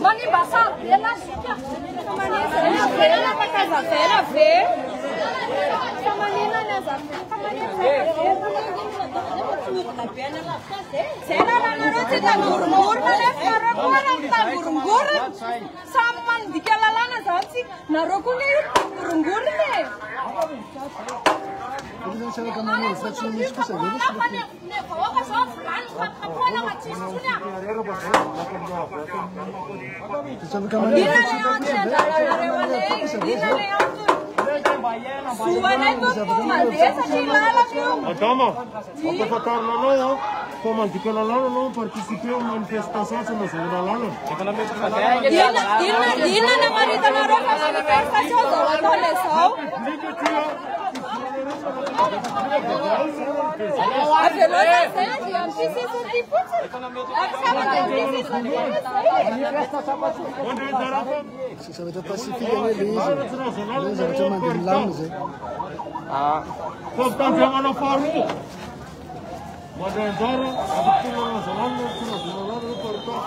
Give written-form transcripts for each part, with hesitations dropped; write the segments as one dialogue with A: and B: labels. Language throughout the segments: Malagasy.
A: Manimba sary be lah isika. Afaka azavaina ve? Fa maninona ny azavaina? Fa maninona zay lalànareo tsy tangorongorona nefa nareo koa raha mitangorongorona. Samy mandika lalàna zany tsika. Nareo koa nge io mitangorongorona e. Ny vahoaka zao vilany mikapokapohana fa tsisy tsony a. Inona le antony andraranareo anay? Inona le antony? Zo anay tompoko mandeha satria lalana io.
B: Madama, ampahafantarina anao an, fa mandika lalàna anao mi-participer amin'ny manifestation tsy nazahoana lalana.
A: Inona inona inona ny amaritanareo fa manifestation zao ataonay zao? Avelao zany zay andeha amin'ity sisiny ity fotsiny. Afaka mandeha amin'ity sisiny ity fotsiny zay.
C: Zavatra pacifique anie le izy. Le zavatra mandeha milamina zay.
B: Fampitandremana faharoa. Mandray anjara amin'ny tolona nazahoana tsy nazahoana lalana partant.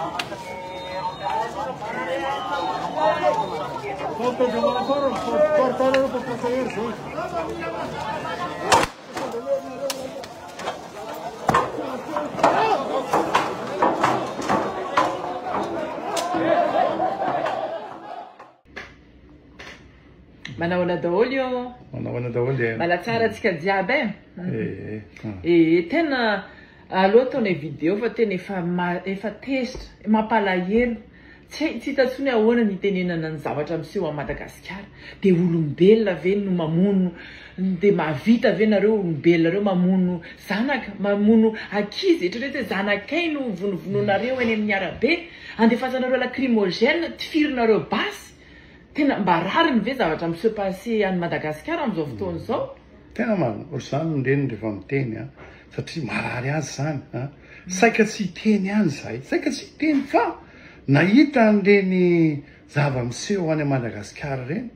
B: Fampitandremana farany, partant nareo mpampiasa hery zay.
D: Manahoana daholo ô?
E: Manahoana daholo e?
D: Mbala tsara antsika jiaby e?
E: Ee.
D: Ee, tena aleo ataonay vidéo fa tena efa efa tezitra, mampalahelo. Tsy hay, tsy hita intsony ahoana ny hitenenana ny zavatra miseho à Madagasikara. Dia olombelona ve no mamono, dia mahavita ve nareo olombelona reo mamono zanaka, mamono ankizy, eritrereto hoe zanakay no vonovonoinareo eny amin'ny arabe, andefasanareo lacrymogène, tifirinareo basy. Tena mba rariny ve zavatra mi se passer any Madagasikara amin'izao fotoana izao?
E: Tena marina, ohatr'izany ny reniny rehefa miteny an, satria marary azy izany an, saika tsy hiteny ihany izahay, saika tsy hiteny fa nahita an'ireny zava-miseho any Madagasikara ireny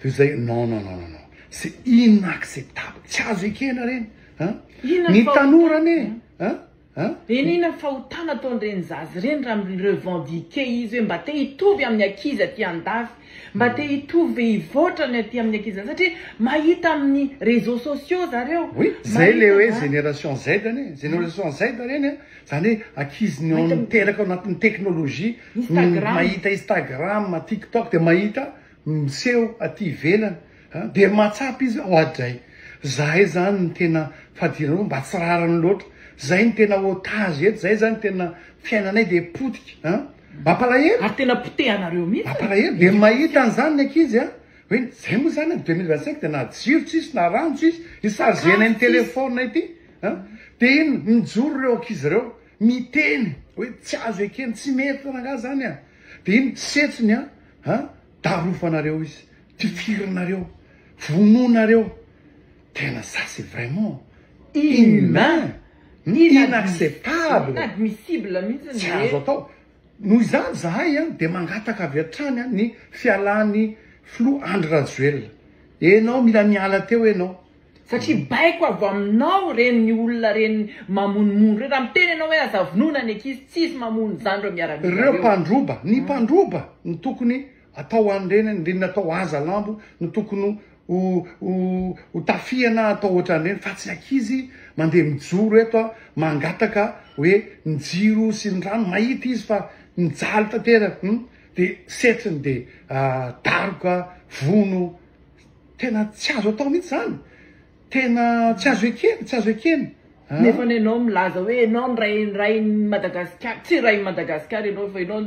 E: dia izay non non non non non, c'est inacceptable, tsy azo ekena ireny an, ny tanora anie an. An?
D: Eny inona ny fahotana ataon'ireny zaza ireny raha mi-revendiquer izy hoe mba te hitovy amin'ny ankizy aty andafy, mba te hitovy ve hivoatra ny aty amin'ny ankizy satria mahita amin'ny réseaux sociaux zareo,
E: Oui, zay le
D: mahita
E: hoe
D: va.
E: génération Z anie, génération Z reny an, zany hoe ankizy ny
D: Mahita
E: niteraka ao anatin'ny technologie,
D: Instagram.
E: mahita Instagram, TikTok dia mahita miseho aty ivelany. A, dia mahatsapa izy hoe oadray, zahay zany no tena fadiranovana, mba tsy rariny loatra, zay no tena otage eto, zay zany tena fiainanay dia potika an, mampalahelo.
D: Ary tena potehanareo mihitsy.
E: Mampalahelo, dia mahita an'izany ny ankizy an, hoe zay moa zany an, 2025 dia na jiro tsisy na rano tsisy, hi-charger-nay ny téléphone ity an, dia iny mijoro ireo ankizy ireo, miteny hoe tsy azo ekena, tsy mety rangahy zany an, dia iny setsiny an, an, darofanareo izy. Tifirinareo, vonoinareo, tena ça c'est vraiment inhumain, inacceptable,
D: Inadmissible mihitsy
E: tsy azo atao. Noho izany zahay dia mangataka avy hatrany ny fialan'ny filoha Andry Rajoelina. Enao mila miala teo enao.
D: Satria baiko avy aminao ireny olona ireny mamonomono ireny. Raha miteny ianao hoe aza vonoina ny ankizy, tsisy mamono izany ireo miaramila
E: Ireo
D: ireo.
E: mpandroba, ny mpandroba no tokony Atao an'ireny, ireny natao haza lambo no tokony ho ho ho tafihana atao ohatran'ireny fa tsy ankizy mandeha mijoro eto a mangataka hoe ny jiro sy ny rano mahita izy fa mijaly tanteraka hum de setriny de daroka vono tena tsy azo atao mihitsy zany Tena tsy azo ekena, tsy azo ekena a.
D: Nefa enao milaza hoe enao ny ray rain'i Madagasikara, tsy rain'i Madagasikara enao fa enao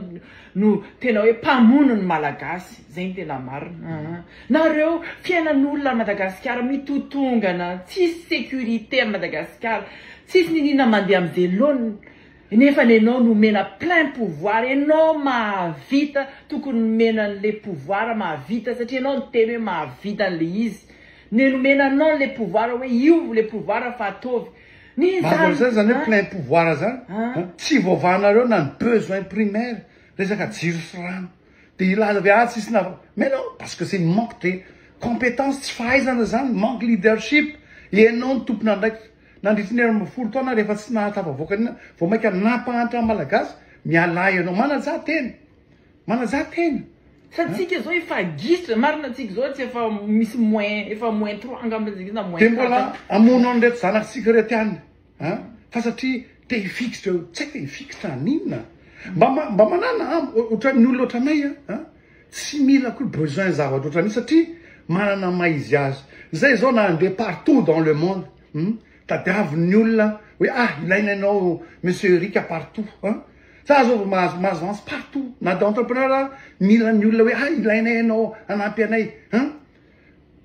D: no tena hoe mpamono ny Malagasy, zay ny tena marina aa. Nareo fiainan'olona Madagasikara mitotongana, tsisy sécurité à Madagasikara, tsisy niniana mandeha amze laoniny, nefa enao no omena plein pouvoir, enao mahavita, tokony nomena anle pouvoir mahavita satria enao niteny hoe mahavita anle izy, Ne nomena anao le pouvoir hoe io le pouvoir fa ataovy. Ny
E: Marina
D: zany
E: zany zany hoe
D: an.
E: plein pouvoir zany
D: An.
E: an, tsy voavahanareo na ny besoin primaire. Resaka jiro sy rano. Dia hilaza ve ah tsisy na mais non parce que c'est manque de compétence tsy fahaizana zany, manque leadership. Ianao no tompon'andraikitra. Nandritry ny 16 taona rehefa tsy nahatafavoaka an'ina vao mainka nampahantra ny Malagasy, mialà ianao. Manajà tena. Manajà tena.
D: Sady tsika zao efa gisitra, marina tsika zao tsy efa misy moins, efa moins 3 angamba tsika na moins
E: Dia mbola hamono an'ireto zanatsika ireto ihany an! Fa satria te hifikitra eo, tsy haiko hoe hifikitra an'inona? Mba mba manana an, ohatran'ny olona ohatranay an, tsy mila akory besoin zavatra ohatran'io satria manana maha izy azy. Zay zao na handeha partout dans le monde, hum, tadiavin'ny olona hoe ah ilaina ianao monsieur Eric partout an! Za zao vao mahazo mahazo avance partout na de entrepreneur aho mila ny olona hoe ah ilainay ianao hanampy anay hein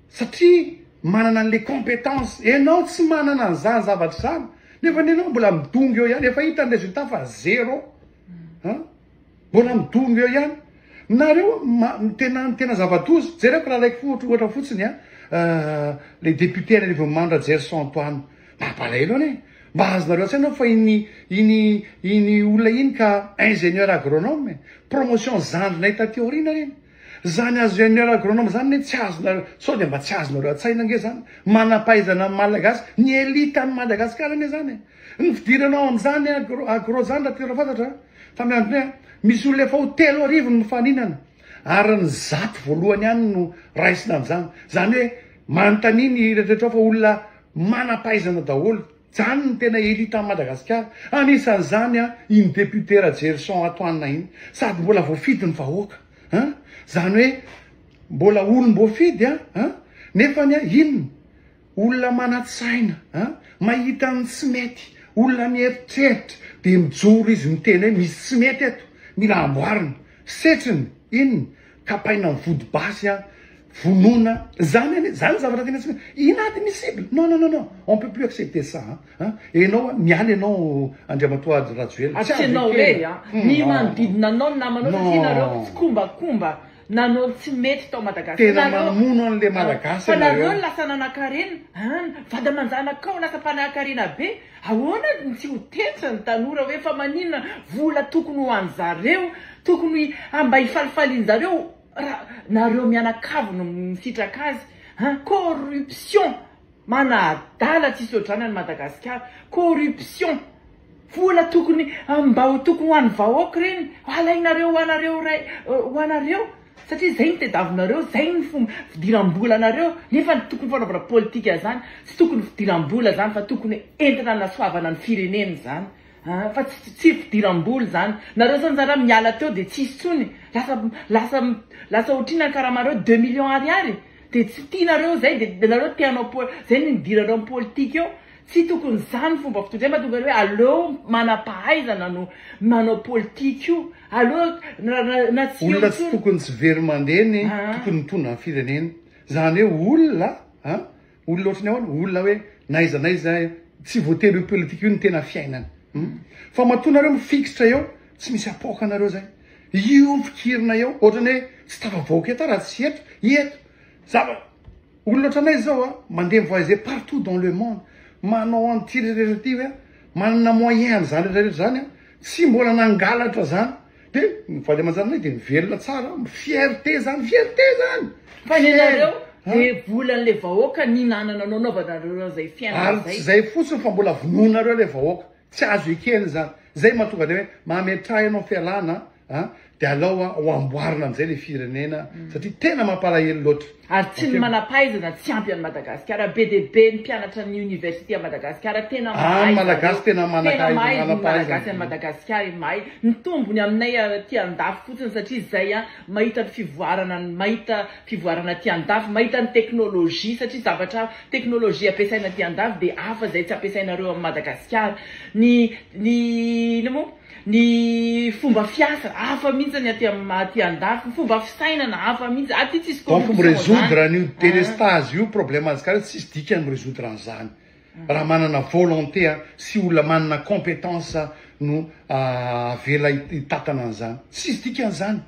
E: satria manana an'le compétence ianao tsy manana an'izany zavatra izany nefa ny ianao mbola midongy eo ihany efa hita ny résultat fa zéro hein mbola midongy eo ihany nareo ma, tena tena zava-doza jereko raha alaiko ohatra ohatra fotsiny a euh, le député any Arivonimamo Rajerison Antoine mampalahelo anie Mba azonareo an-tsaina fa iny iny iny olona iny ka ingénieur agronome e! Promotion zandrinay taty aoriana ireny. Zany ingénieur agronome zany anie tsy azonareo, sao dia mba tsy azonareo an-tsaina ange zany. Manam-pahaizana malagasy, ny elite an'i Madagasikara anie zany e! Ny fidirana ao amin'izany agro agro zany raha tianareo fantatra an, tamin'ny andronay an, misy olona efa ho 3000 no mifaninana ary ny 100 voalohany ihany no raisina amin'izany. Zany hoe manontania ny rehetrarehetra ao fa olona Manam-pahaizana daholo. Zany no tena elite any Madagasikara. Anisan'izany an, iny député Rajerison Antoine iny. Sady mbola voafidy ny vahoaka. An! Zany hoe mbola olom-boafidy an, an! Nefany an, inona? Olona manan-tsaina, an! Mahita ny tsy mety, olona mieritreritra, dia mijoro izy miteny hoe misy tsy mety eto, mila amboarina. Setriny, inona? Kapaina amin'ny vody basy an, vonoina, zany anie, zany zavatra tena tsy mety, inadmissible, non non non non, on peut plus accepter ça an, an, enao an, miala enao Andriamatoa Andry Rajoelina,
D: tsy azo ekena, Tsy enao irery an, ny manodidina anao ny namanao satria nareo mpitsikombakomba nanao ny tsy mety tao Madagascar,
E: Tena mamono anle Malagasy
D: fa nareo no lasa nanakarena an, vady aman-janakao lasa mpanakarena be, Ahoana no tsy ho tezitra ny tanora hoe fa maninona vola tokony ho an'zareo, tokony mba hifalifalian'zareo raha nareo mianakavy no misitraka azy hein, corruption manadala tsisy ohatr'izany any Madagasikara, corruption, vola tokony mba ho tokony ho an'ny vahoaka ireny alainareo ho anareo ray ho anareo. Satria zay no tediavinareo, zay no fomba fidiram-bolanareo, nefa ny tokony fanaovana politika zany tsy tokony fidiram-bola zany fa tokony entina hanasoavana ny firenena zany an, fa tsy tsy fidiram-bola zany, nareo zany zara miala teo de tsisy tsony, lasa lasa lasa otrina ny karamanareo deux millions ariary, de tsy tianareo zay de nareo te hanao pol zay no nidiranareo am politika eo, Tsy tokony zany fomba fitondra, zay mahatonga ny hoe aleo manam-pahaizana no manao politika io, aleo na tsy eo
E: Olona tsy
D: intsony.
E: tokony tsy very mandeha ny tokony mitondra ny firenena. Zany hoe olona an, olona ohatry ny ahoana? Olona hoe n'aiza n'aiza tsy voatery io politika io no tena fiainany. Hum. Fa matoa nareo mifikitra eo, tsy misy apoaka anareo zay. Io fikirina eo, ohatry ny hoe tsy tafavoaka eto aho raha tsy eto, eto. Zava. Olona ohatranay zao a, mandeha mi-voyager partout dans le monde, manao an'ity rehetra ity hoe manana moyen an'izany rehetra rehetra zany a, tsy mbola nangalatra zany, de ny vady aman-jananay de mivelona tsara, fierté zany, fierté zany!
D: Fa ny anareo de volan'le vahoaka nihinanana nanaovanareo an'izay fiainana
E: Ary
D: zay.
E: tsy zay fotsiny fa mbola vonoinareo le vahoaka, tsy azo ekena zany, zay mahatonga anay hoe mametraha ianao fialana a, dia alao a ho amboarina amin'izay le firenena satria tena mampalahelo loatra.
D: Ary tsy ny manampahaizana tsy ampy an'i Madagasikara, be dia be ny mpianatra ny université à Madagasikara tena mahay
E: Any Malagasy
D: zareo,
E: tena
D: tena mahay ny
E: manam-pahaizana.
D: Malagasy any Madagasikara e, mahay, ny tombony aminay aty andafy fotsiny satria izay a mahita ny fivoarana, mahita fivoarana aty andafy, mahita ny technologie satria zavatra technologie ampiasaina aty andafy dia hafa izay tsy ampiasainareo amin'i Madagasikara, ny ny inona moa? Ny fomba fiasa hafa mihitsy ny aty aty andafy, ny fomba fisainana hafa mihitsy, aty tsisy
E: Donc
D: corruption
E: mi-resoudre
D: zany.
E: an'io délestage io problème Madagasikara tsisy dikany mi-resoudre an'izany. Raha manana volonté sy olona manana compétence no avela hitatana an'izany. Tsisy dikany zany.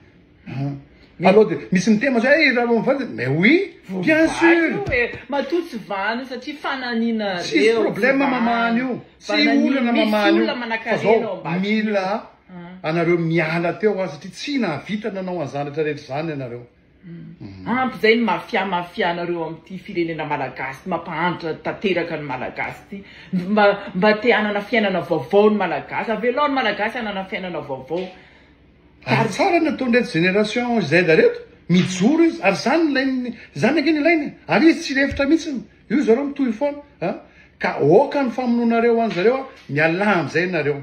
E: Aleo de misy miteny mantsy hoe eh raha vao mivady mais oui bien sûr.
D: Matoa tsy vahana io satria fananiana
E: Tsisy problème mamahana io, tsy olana mamahana io fa zao mila anareo miala teo aho satria tsy nahavita nanao an'izany rehetra rehetra izany ianareo.
D: Ampy izay ny mafia mafia nareo amin'ity firenena malagasy ity mampahantra tanteraka ny malagasy ity mba mba te hanana fiainana vaovao ny malagasy avelao ny malagasy hanana fiainana vaovao.
E: Ary tsara ny ataon'ireto génération Z reto, mijoro izy ary izany no ilain'ny, izany ange no ilainy e, ary izy tsy lefitra mihitsiny, io zareo mitohy foana a, ka aoka ny famonoanareo an'zareo a, mialà amin'izay nareo.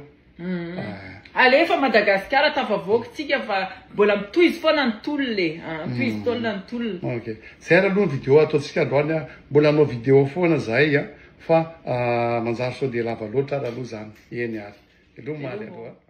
D: Alefa Madagasikara tafavoaka tsika fa mbola mitohizy foana ny tolona e, tohizo tolona ny tolona.
E: Ok, zay ary aloha ny vidéo ataontsika androany a, mbola hanao vidéo foana zahay a, fa manjary sao dia lava loatra ary aloha zany, eny ary, veloma ary aloha.